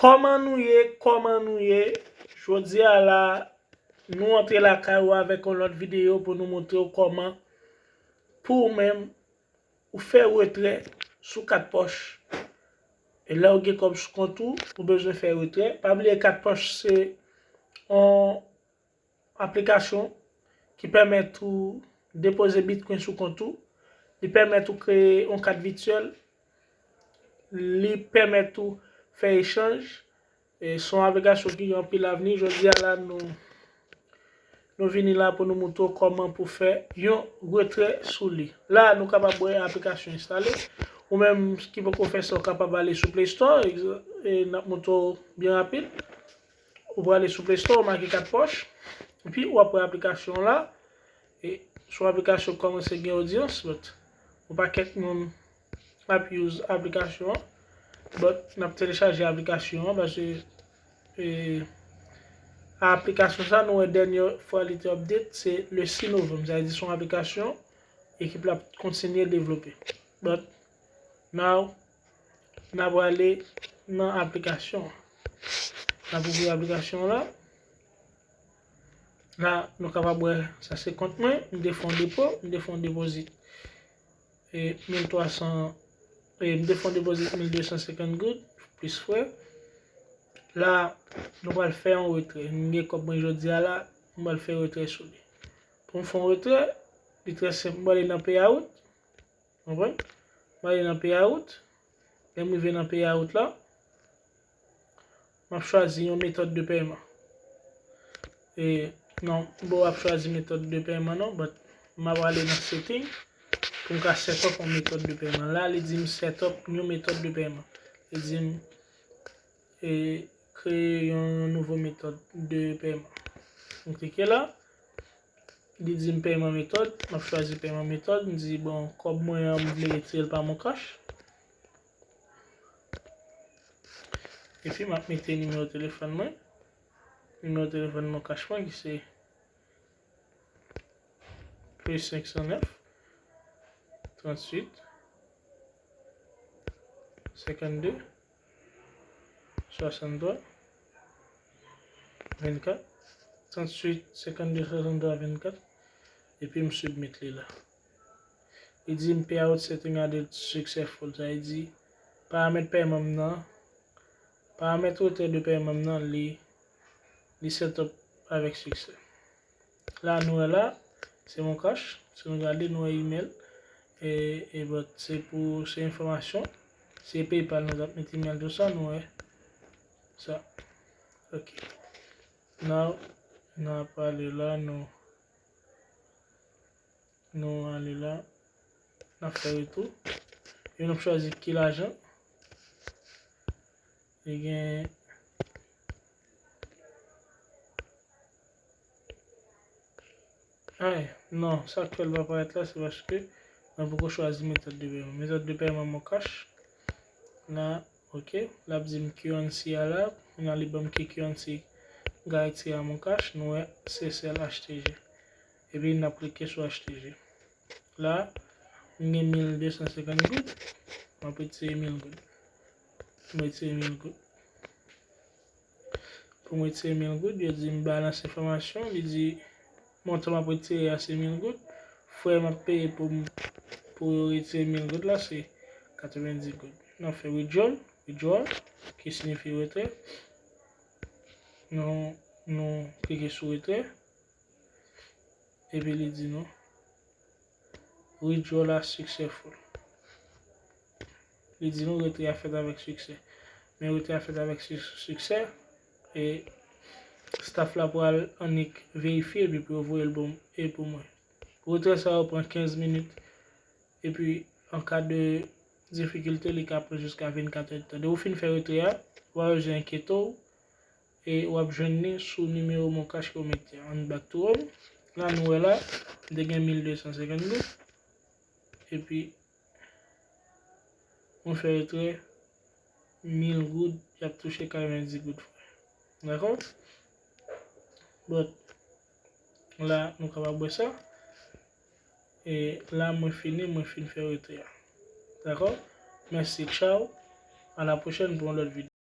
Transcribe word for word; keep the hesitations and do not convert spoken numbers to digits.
Kòman nou ye? Kòman nou ye? Jodi a la, nou antre lakay ou avèk yon lòt videyo pou nou montre w kòman, pou ou menm, ou fè retrè sou kat pòch. E lè ou gen kòb sou kont ou, ou bezwen fè retrè. Pa bliye kat pòch se yon aplikasyon ki pèmèt ou depoze Bitcoin sou kont ou. Li pèmèt ou kreye yon kat vityèl. Li pèmèt ou fè echanj. E se yon aplikasyon ki gen anpil avni. Jodi a la, nou, nou vini la pou nou montre w kòman pou fè yon retrè sou li. La, nou kapab wè aplikasyon enstale. Ou menm ki poko fè sa, ou kapab ale sou Play Store. Egza-, e n ap montre w byen rapid. Ou prale sou Play Store, ou make kat pòch, epi w ap wè aplikasyon an la. E se yon aplikasyon k kòmanse gen odyans, but yon pakèt moun ap use aplikasyon an. But n ap telechaje aplikasyon an paske, e, aplikasyon sa nou wè dènye fwa li te update, se le sis novanm. Sa vle di se yon aplikasyon ekip la ap kontinye devlope. But now, n a prale nan aplikasyon an. N ap ouvri aplikasyon an la. La, nou kapab wè, sa se kont mwen, m te fè yon depo, m te fè yon depozit. E, mil twa san, e, m te fè yon depozit mil de san senkant goud, plis frè. La, nou pral fè yon retrè. M gen kòb mwen jodi a la, m pral fè retrè sou li. Pou m fè yon retrè, li trè senp, m prale nan payout. Konprann? M ale nan payout. Lè m rive nan payout la, m ap chwazi yon metòd de pèman. E, non, m p ap chwazi metòd de pèman non, but m ap ale nan setting pou m ka set up yon metòd de pèman. La, li di m set up yon metòd de pèman. Li di m, e, kreye yon nouvo metòd de pèman. M klike la. Li di m pèman metòd, m ap chwazi pèman metòd, m di, bon, kòb mwen an, m vle retire l pa MonCash. Epi m ap mete nimewo telefòn mwen. Nimewo telefòn MonCash mwen ki se plis senk san nèf, tranntuit, senkannde, swasanntwa, vennkat, tranntuit, senkannde, swasanntwa, vennkat, epi m submit li la. Li di m payout setting added successful, sa vle di paramèt pèman m nan, paramèt retrè de pèman m nan, li, li set up avèk siksè. La, nou wè la, se MonCash. Si nou gade, nou wè email. E, e but, se pou, se enfòmasyon. Se PayPal, nou t ap met email tou sa, nou wè sa. Ok. Now, n ap ale la, nou, nou ale la, n ap fè retou. E n ap chwazi ki lajan. Li gen, ay, non, sa k fè l pa parèt la, se paske mwen poko chwazi metòd de pèman. Metòd de pèman MonCash. La, ok. L ap di m Q N C a la. Kounye a li ban m ki Q N C k retire a MonCash. Nou wè, se sèl H T G. Epi n ap klike sou H T G. La, m gen mil de san senkant goud. M ap retire mil goud. M retire mil goud. Pou m retire mil goud, yo di m balans enfòmasyon. Li di, montan m ap retire a se mil goud. Frè m ap peye pou m, pou yo retire mil goud la, se katrevenndis goud. N ap fè withdrawal, withdrawal, ki siyifi retrè. Nou, nou klike sou retrè. Epi li di nou, withdrawal la successful. Li di nou retrè a fèt avèk siksè. Men retrè a fèt avèk si-, siksè, e staff la pral annik verifye epi pou yo voye l bon, e pou mwen. Retrè sa yo pran kenz minit, epi an ka de difikilte, li ka pran jiska vennkat è de tan. Depi w fin fè retrè a, w pa bezwen enkyete w, e w ap jwenn li sou nimewo MonCash ke w mete a. Ann back to home. La, nou wè la, m te gen mil de san senkant goud. Epi, mwen fè retrè mil goud, y ap touche katrevenndis goud frè. Dakò? But, la, nou kapab wè sa. E la, mwen fini, mwen fin fè retrè a. Dakò? Mèsi, tchaw. A la pwochèn pou yon lòt videyo.